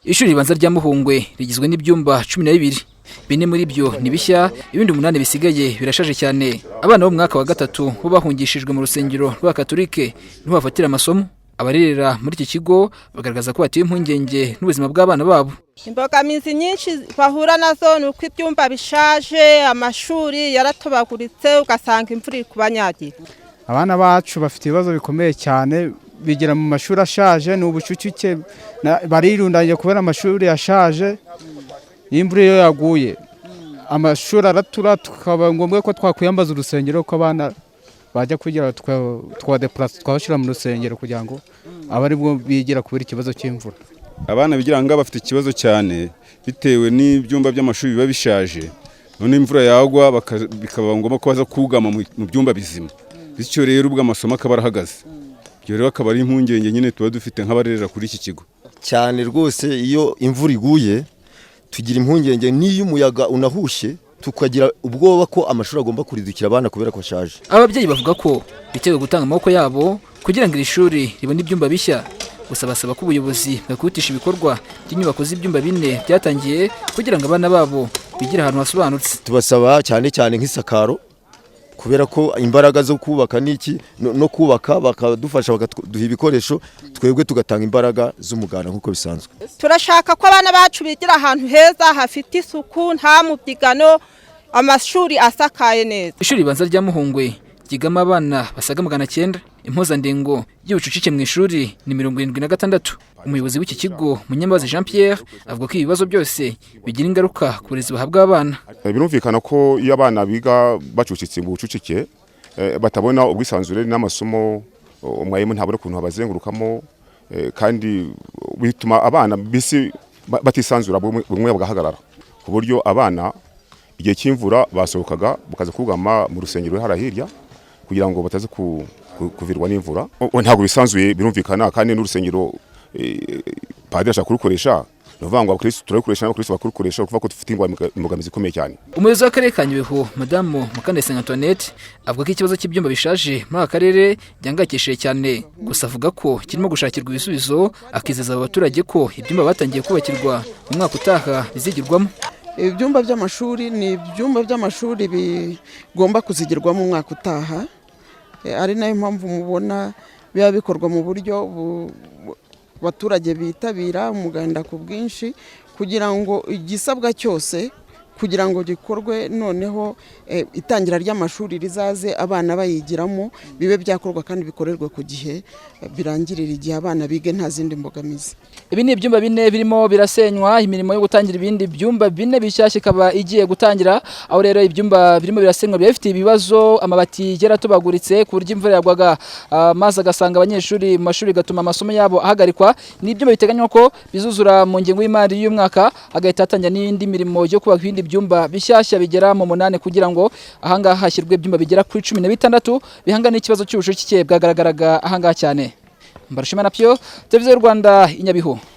Ishuri ribanza rya Muhungwe rigizwe n'ibyumba 12. Bine muri byo ni bishya, ibindi umunani bisigaye birashaje cyane. Abana bo mu mwaka wa gatatu bo bahungishijwe mu rusengero rw'Abakatolike, niho bafatira amasomo. Abarerera muri iki kigo bagaragaza ko batewe impungenge n'ubuzima bw'abana babo. Imbogamizi nyinshi bahura nazo ni uko ibyumba bishaje, amashuri yaratobaguritse, ugasanga imvura iri kubanyagira. Abana bacu bafite ibibazo bikomeye cyane. Bigira mu mashuri ashaje, ni ubucucike, barirundanye kubera amashuri ashaje. Imvura iyo yaguye amashuri aratura, tukaba ngombwa ko twakwiyambaza urusengero, ko abana bajya kwigira twadeplasa twabashyira mu rusengero kugira ngo abe aribwo bigira, kubera ikibazo cy'imvura. Abana bigira ngaha bafite ikibazo cyane bitewe n'ibyumba by'amashuri biba bishaje, none imvura yagwa bikaba ngombwa ko baza kugama mu byumba bizima, bityo rero ubwo amasomo akaba arahagaze. Ibyo rero akaba ari impungenge nyine tuba dufite nk'abarerera kuri iki kigo. Cyane rwose, iyo imvura iguye tugira impungenge, n'iyo umuyaga unahushye tukagira ubwoba ko amashuri agomba kuridukira abana kubera ko ashaje. Ababyeyi bavuga ko biteguye gutanga amaboko yabo kugira ngo iri shuri ribone ibyumba bishya. Gusa basaba ko ubuyobozi bwakwihutisha ibikorwa by'inyubako z'ibyumba bine byatangiye, kugira ngo abana babo bigire ahantu hasobanutse. Tubasaba cyane cyane nk'isakaro, kubera ko imbaraga zo kubaka n'iki no kubaka bakadufasha, bakaduha ibikoresho, twebwe tugatanga imbaraga z'umuganda nk'uko bisanzwe. Turashaka ko abana bacu bigira ahantu heza hafite isuku, nta mubyigano, amashuri asakaye neza. Ishuri ribanza rya Muhungwe ryigamo abana basaga 900. Impuzandengo y'ubucucike mu ishuri ni 76. Umuyobozi w'iki kigo, Munyambabazi Jean Pierre, avuga ko ibi bibazo byose bigira ingaruka ku burezi bahabwa abana. Birumvikana ko iyo abana biga bacucitse mu bucucike, batabona ubwisanzure n'amasomo, umwarimu ntabura ukuntu abazengurukamo, kandi bituma abana bisi batisanzura, bumwe bagahagarara, ku buryo abana igihe cy'imvura basohokaga bakaza kugama mu rusengero hariya hirya kugira ngo bataza kuvirwa n'imvura. Ntabwo bisanzuye, birumvikana, kandi n'urusengero padiri ashaka kurukoresha, ni ukuvuga ngo abakirisitu turarukoresha n'abakirisitu bakarukoresha, ukuvuga ko dufite imbogamizi ikomeye cyane. Umuyobozi w'akarere ka Nyabihu, Madamu Mukandayisenga Antoinette, avuga ko ikibazo cy'ibyumba bishaje muri aka karere gihangayikishije cyane. Gusa avuga ko kirimo gushakirwa ibisubizo, akizeza aba baturage ko ibyumba batangiye kubakirwa mu mwaka utaha bizigirwamo. Ibyumba by'amashuri ni ibyumba by'amashuri bigomba kuzigirwamo umwaka utaha, ari nayo mpamvu mubona biba bikorwa mu buryo abaturage bitabira umuganda ku bwinshi, kugira ngo igisabwa cyose kugira ngo gikorwe, noneho itangira ry'amashuri rizaze abana bayigiramo, bibe byakorwa kandi bikorerwe ku gihe, birangirire igihe, abana bige nta zindi mbogamizi. Ibi ni ibyumba bine birimo birasenywa, imirimo yo gutangira ibindi byumba bine bishyashya ikaba igiye gutangira. Aho rero ibyumba birimo birasenywa biba bifite ibibazo, amabati yaratobaguritse ku buryo imvura yagwaga amazi agasanga abanyeshuri mu mashuri, bigatuma amasomo yabo ahagarikwa. Ni ibyumba biteganywa ko bizuzura mu ngengo y'imari y'umwaka, hagahita hatangira n'indi mirimo yo kubaka ibindi byumba bishyashya bigera mu munani, kugira ngo ahangaha hashyirwe ibyumba bigera kuri 16 bihangana n'ikibazo cy'ubucucike bwagaragaraga ahangaha cyane. Mbarushimana Pio, Televiziyo y'u Rwanda, i Nyabihu.